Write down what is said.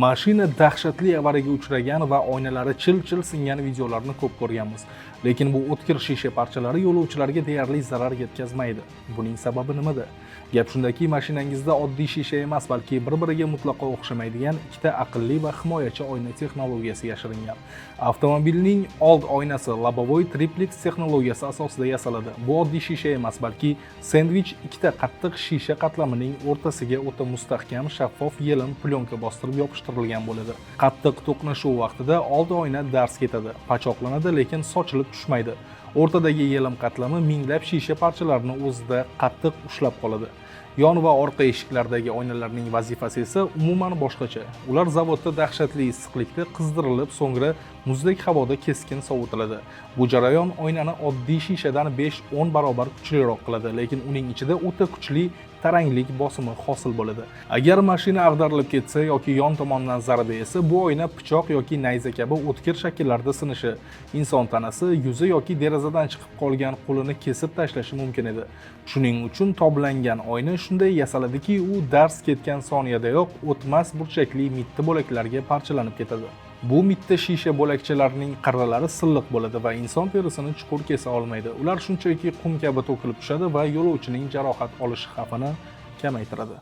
Mashina dahshatli avariyaga uchragan va oynalari chil-chil singan videolarni ko'p ko'rganmiz. Lekin bu o'tkir shisha parchalari yo'lovchilarga deyarli zarar yetkazmaydi. Buning sababi nimada? Gap shundaki, mashinangizda oddiy shisha emas, balki bir-biriga mutlaqo o'xshamaydigan ikkita aqlli va himoyachi oyna texnologiyasi yashiringan. Avtomobilning old oynasi лобовой triplex texnologiyasi asosida yasaladi. Bu oddiy shisha emas, balki sendvich: ikkita qattiq shisha qatlamining o'rtasiga o'ta mustahkam shaffof yelim plyonka bostirib yopishtirilgan bo'ladi. Qattiq to'qnashuv vaqtida old oyna darz ketadi, pachoqlanadi, lekin sochilib tushmaydi. O'rtadagi yelim qatlami minglab shisha parchalarini o'zida qattiq ushlab qoladi. Yon va orqa eshiklardagi oynalarning vazifasi esa umuman boshqacha. Ular zavodda dahshatli issiqlikda qizdirilib, so'ngra muzdek havoda keskin sovutiladi. Bu jarayon oynani oddiy shishadan 5-10 barobar kuchliroq qiladi, lekin uning ichida o'ta kuchli taranglik bosimi hosil bo'ladi. Agar mashina ag'darilib ketsa yoki yon tomondan zarba yesa, bu oyna pichoq yoki nayza kabi o'tkir shakllarda sinishi, inson tanasi, yuzi yoki derazadan chiqib qolgan qo'lini kesib tashlashi mumkin edi. Shuning uchun toblangan oyna shunday yasaladiki, u darz ketgan soniyadayoq o'tmas burchakli mitti bo'laklarga parchalanib ketadi. Bu mitti shisha bo'lakchalarining qirralari silliq bo'ladi va inson terisini chuqur kesa olmaydi. Ular shunchaki qum kabi to'kilib tushadi va yo'lovchining jarohat olish xavfini kamaytiradi.